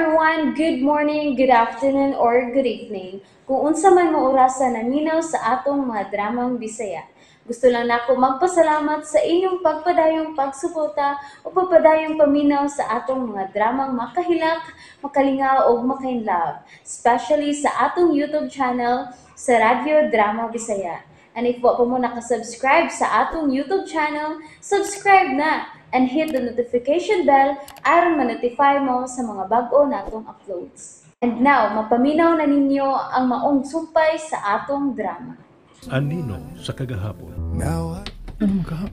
Everyone! Good morning, good afternoon, or good evening. Kung unsa man mo orasa naminaw sa atong mga dramang Bisaya. Gusto lang nako magpasalamat sa inyong pagpadayong pagsuporta o pagpadayong paminaw sa atong mga dramang makahilak, makalingaw ug makainlove, especially sa atong YouTube channel sa Radyo Drama Bisaya. And if wa pa mo nakasubscribe sa atong YouTube channel, subscribe na and hit the notification bell aron ma-notify mo sa mga bag-o natong uploads. And now, mapaminaw na ninyo ang maong sumpay sa atong drama. Anino sa kagahapon. Ano man ka?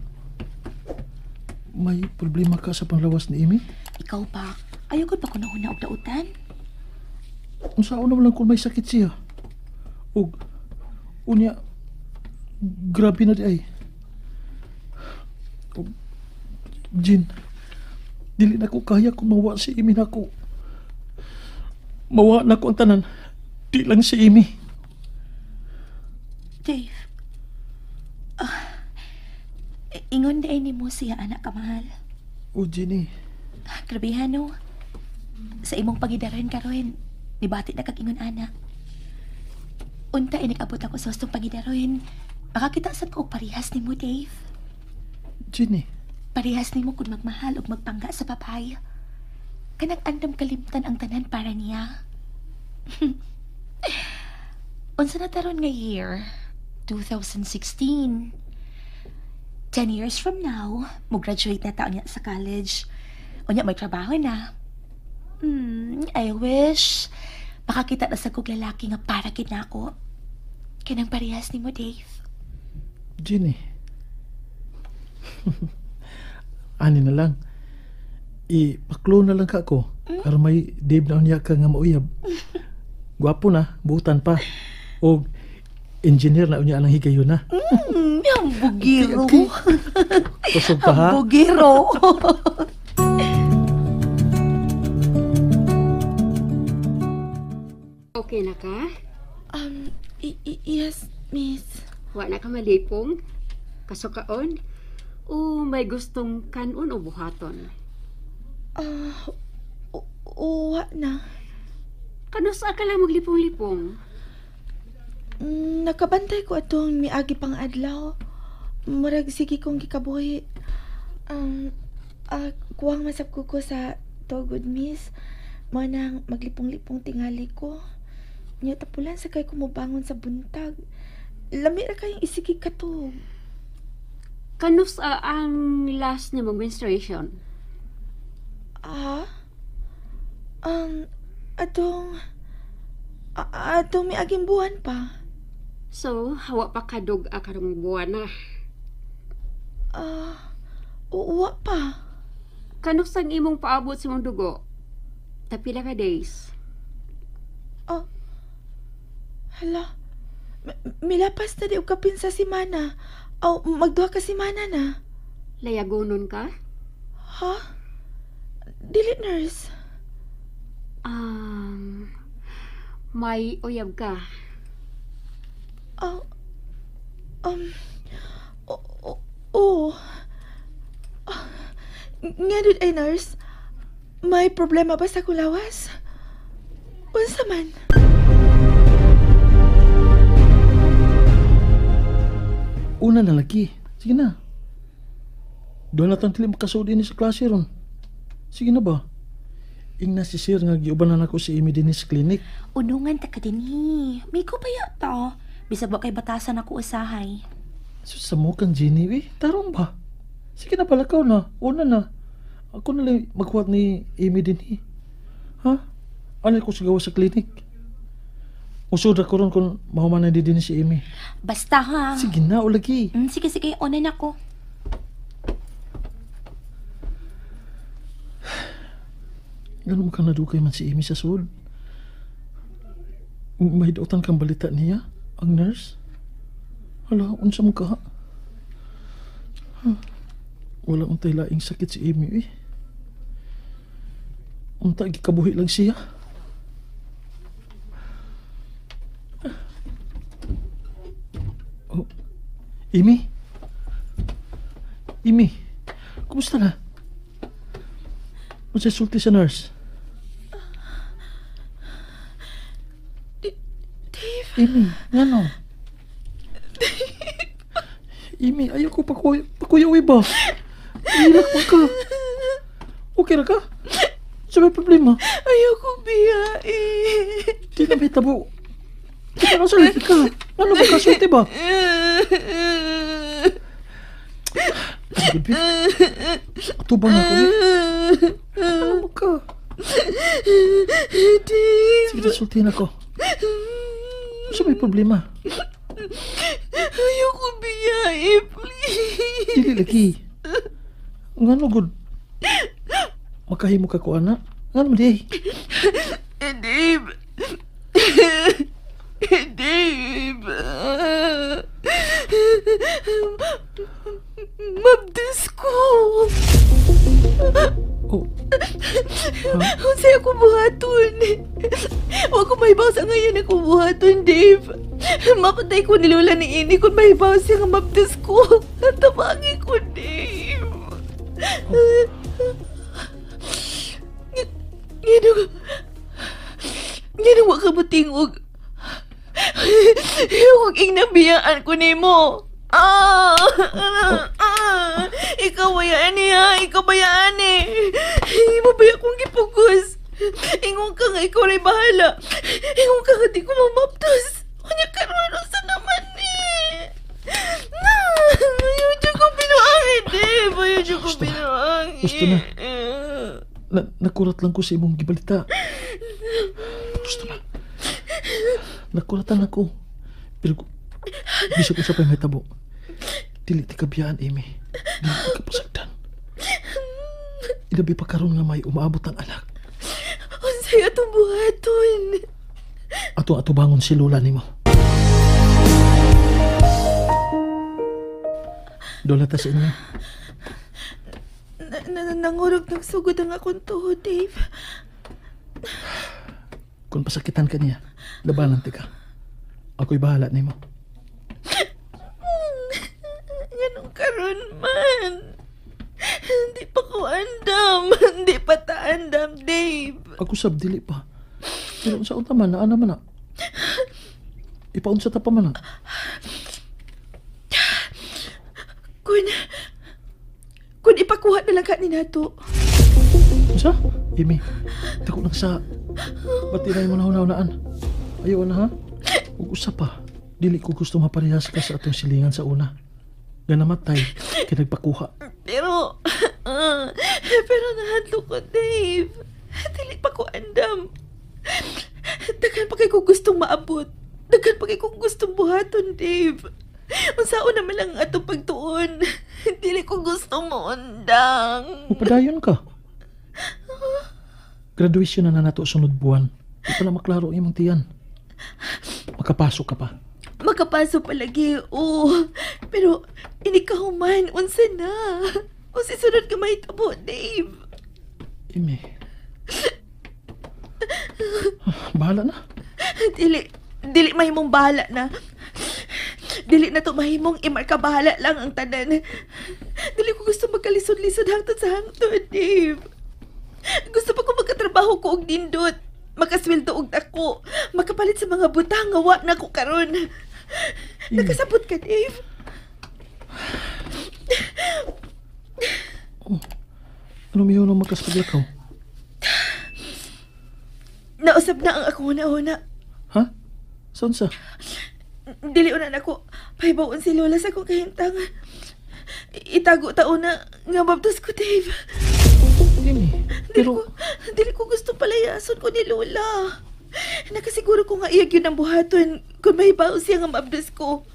May problema ka sa panglawas ni Amy? Ikaw pa, ayaw ko pa ko na og dautan. Unsaon naman lang kung may sakit siya? Ug unya, grabe na di ay. Ug, Jean, dili na ko kaya kung mawa si Amy nako. Mawa na ko ang tanan. Di lang si Amy. Dave, ingon di ay nimo siya anak kamahal. O Jenny, Grabehan no. Sa imong pagidaran karon, nibati na kag ingon ana. Unta inikabot ako sa hustong pagidaron. Makakita sad ko og parehas nimo, Dave. Jenny, Parehas nimo kung magmahal ug magpangga sa papay. Kanang andam kalimtan ang tanan para niya. Unsa na taron nga year? 2016. 10 years from now, mo-graduate na taon niya sa college. Unya may trabaho na. I wish makakita na sa kog lalaki nga para gid nako. Kanang parehas nimo, Dave. Jenny. Ani na lang. Ipaklo na lang ka ako. Aron may Dave na unya ka nga mauyab. Gwapo na, buutan pa. Og engineer na unya ang higayon na. Hambugiro. Okay, Kusog pa ha. Hambugiro. Okay na ka? Yes, miss. Wa na ka malipong? Kasukaon? O may gustong kanon o buhaton? Ah, uwa na. Kanusa ka lang maglipong-lipong? Nakabantay ko atong miagi pang adlaw. Murag sige kong gikabuhi. Kuwang masab ko sa tugod, miss. Mo nang maglipong-lipong tingali ko. Nya tapulan sa kay kumubangon sa buntag. Lami ra kayong isigi katog. Kanusa ang last ni mong menstruation? Ah? Atong atong miaging buwan pa. So, hawa pa kadug karong buwan na. Ah, uwa pa. Kanus ang imong paabot sa imong dugo? Tapila ka days. Ah, hala. Milapas na di og kapin sa simana. Aw, magduha ka simana na. Layagonon ka? Ha? Dili, nurse. May uyab ka. Ah, oo. Ah, nga dud ay, nurse. May problema ba sa kulawas? Unsa man? Una na lagi. Sige na. Doon na tang dili makasuod ini sa klase ron. Sige na ba? Ingna si sir nga giubanan ako si Amy dinhi sa clinic. Unungan ta ka dinhi. May ko pa yata. Bisag wa kay batasan ako usahay. Sus, sa mo kang Jenny, eh. Tarong ba? Sige na pala ka na. Una na. Ako na lang maghuwat ni Amy dinhi. Ha? Ano ko sigaw sa clinic? Usod ako ron kung mahuman na din si Amy. Basta ha. Sige na, ulagi. Sige, sige. Una na ko. Ganun ka nadukay man si Amy sa sud. May dautan kang balita niya, ang nurse. Hala, unsa mo ka? Huh. Wala untay laing sakit si Amy, eh. Unta, gikabuhi lang siya. Oh, Amy? Amy, kumusta na? Unsa sulti sa nurse? Dave. Amy, ngano? Amy, ayaw ko pakuyawi ba? Ilak man ka. Okay ra ka? Sa may problema? Ayaw ko biyae. Di na may tabo. Di na sa ka. Ano ba kasulti ba? Ay, good bit. Atubang ako eh. Ano ba ka? Dave. Sige na, sultihin ako. Sa may problema? Ayaw ko biyae, please. Dili lagi. Ngano good? Makahimo ka ko ana. Ngano di? Dave. Dave. Mabdis ko. Oh. Unsay ako buhaton? Wa ko mahibaw sa ngayon ako buhaton, Dave. Mapatay ko ni Lola ni Ini kung mahibaw siya nga mabdis ko. Tabagi ko, Dave. Ngano wa ka motingog? Huwag ingnabiyaan ko nimo. Ikaw bayaan niya, ikaw bayaan eh. Imo ba akong gipugos? Ingon ka nga ikaw rin bahala. Ingon ka nga di ko mamaptos. Unya karon unsa naman eh. Ayaw dyan ko binuangin eh. Ayaw dyan ko binuangin. Gusto na. Nakurat lang ko sa imong gibalita. Gusto na. Nakuratan ako. Pero bisag usa pa may tabo. Dili ti kabiyaan, Amy. Dili ti kapasagdan. Ilabi pa karon nga may umaabot ang anak. Unsay atong buhaton? Ato ato bangon si Lola nimo. Dola ta sa inyo. Nangurog nagsugod ang akong tuhod, Dave. Kung pasakitan ka niya, labanan ti ka. Ako'y bahala nimo. Ganun karon man. Hindi pa ko andam. Hindi pa ta andam, Dave. Ako sab dili pa. Pero unsa unta man, naa naman na. Ipaunsa ta pa man na. Kung ipakuha na lang ka ni nato. Unsa? Amy, dako lang sa ba't mo na hunaunaan? Ayaw na ha? Ug usa pa, dili ko gusto maparehas ka sa atong silingan sa una. Nga namatay, kay nagpakuha. Pero, pero nahadlo ko, Dave. Dili pa ko andam. Daghan pa kay ko gustong maabot. Daghan pa kay ko gustong buhaton, Dave. Unsaon naman lang ang atong pagtuon. Dili ko gustong maundang. Mupadayon ka. Graduation na nato sunod buwan. Di pa na maklaro ang imong tiyan. Makapasok ka pa. Makapasok palagi, oo. Pero, ini ka human, unsa na. Unsa sunod ka mahitabo, Dave. Amy. Bahala na. Dili mahimong bahala na. Dili na to mahimong imarka bahala lang ang tanan. Dili ko gusto magkalisod-lisod hangtod sa hangtod, Dave. Gusto pa ko magkatrabaho ko og nindot. Makasweldo og dako. Makapalit sa mga butang nga wa na ko karon. Nakasabot ka, Dave. Oh, ano miyo nang magkaspaglakaw? Nausap na ang akong una-una. Ha? Saan sa? Dili una na ko. Pahibaon si Lola sa akong kahimtang. Itago ta una nga mabdos ko, Dave. Amy, pero... Dili ko gusto palayason ko ni Lola. Nakasiguro ko nga iyag yun ang buhaton kung mahibaw siya nga mabdos ko.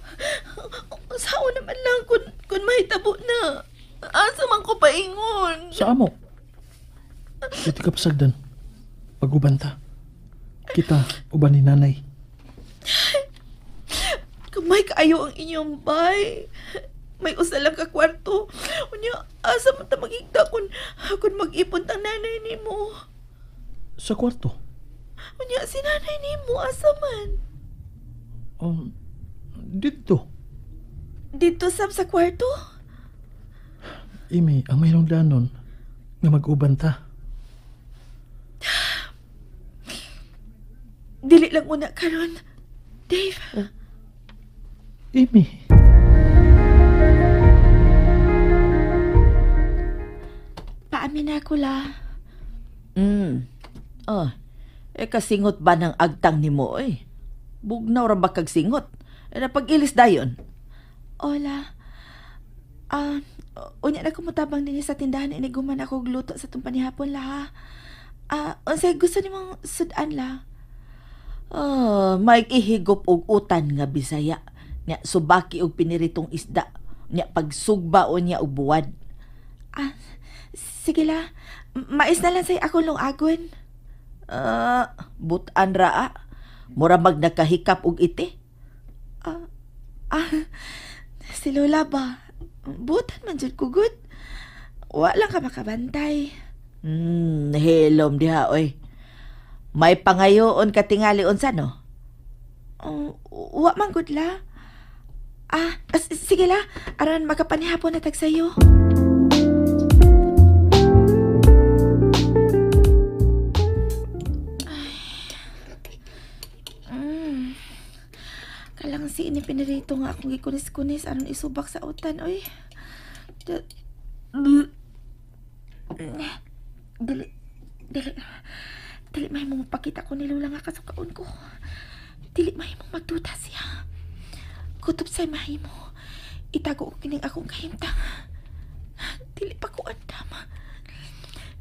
Sao naman lang kung mahitabo na. Asa man ko paingon? Sa amo. Dito ka pasagdan. Pag-uban ta. Kita, uban ni nanay. Kamay kaayo ang inyong bay. May usa lang ka kwarto. Unya, asa man ta magigda kung mag-ipon tang nanay nimo? Sa kwarto? Unya, si nanay nimo, asa man? Dito. Dito sab sa kwarto? Amy, ang mayroong danon nga mag-uban ta. Dili lang una karon. Dave, Amy. Paamin na ako la. Oh, eh kasingot ba ng agtang nimo oy? Bugnaw ra ba kag singot? Eh napag-ilis dayon. Hola. Ah, unya na kumutabang dinhi sa tindahan, iniguman ako og luto sa tong panihapon la ha. Ah, unsay gusto nimong sud-an la? Oh, may ihigop og utan nga Bisaya. Nya subaki og piniritong isda. Nya pagsugba o niya og buwad. Ah, sige la. Mais na lang say ako lungagon. Ah, butan ra ah. Mura mag nakahikap og iti. Ah, si Lola ba? Butan man jud ko gud. Wa lang ka makabantay. Hilom diha oy. May pangayoon ka tingali unsa no? Oh, wa man gud la. Ah, sige la. Aron makapanihapon na tag sayo. Ay. Kalang si ini pinirito nga akong gikunis-kunis aron isubak sa utan oy. Dili dili dili mahimong mapakita ko ni Lola nga kasukaon ko. Dili mahimong magduda siya. Kutob say mahimo. Itago ko kining akong kahimtang. Dili pa ko andam.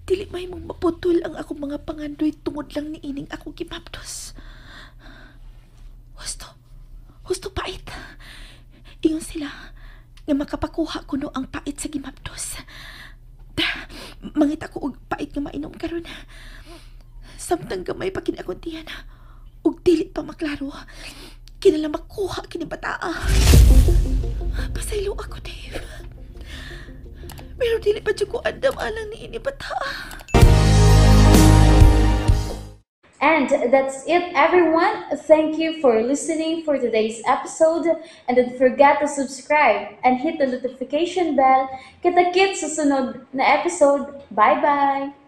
Dili mahimong maputol ang akong mga pangandoy tungod lang ni ining akong gimapdos. Husto. Husto pait. Ingon sila nga makapakuha kuno ang pait sa gimapdos. Mangita ko og pait nga mainom karon. Samtang gamay pa kini akong tiyan. Ug dili pa maklaro. Kinala makuha kini bataa. Pasaylo ako, Dave. Pero dili pa jud ko andam alang ni ini bataa. And that's it, everyone. Thank you for listening for today's episode. And don't forget to subscribe and hit the notification bell. Kita-kits sa sunod na episode. Bye-bye!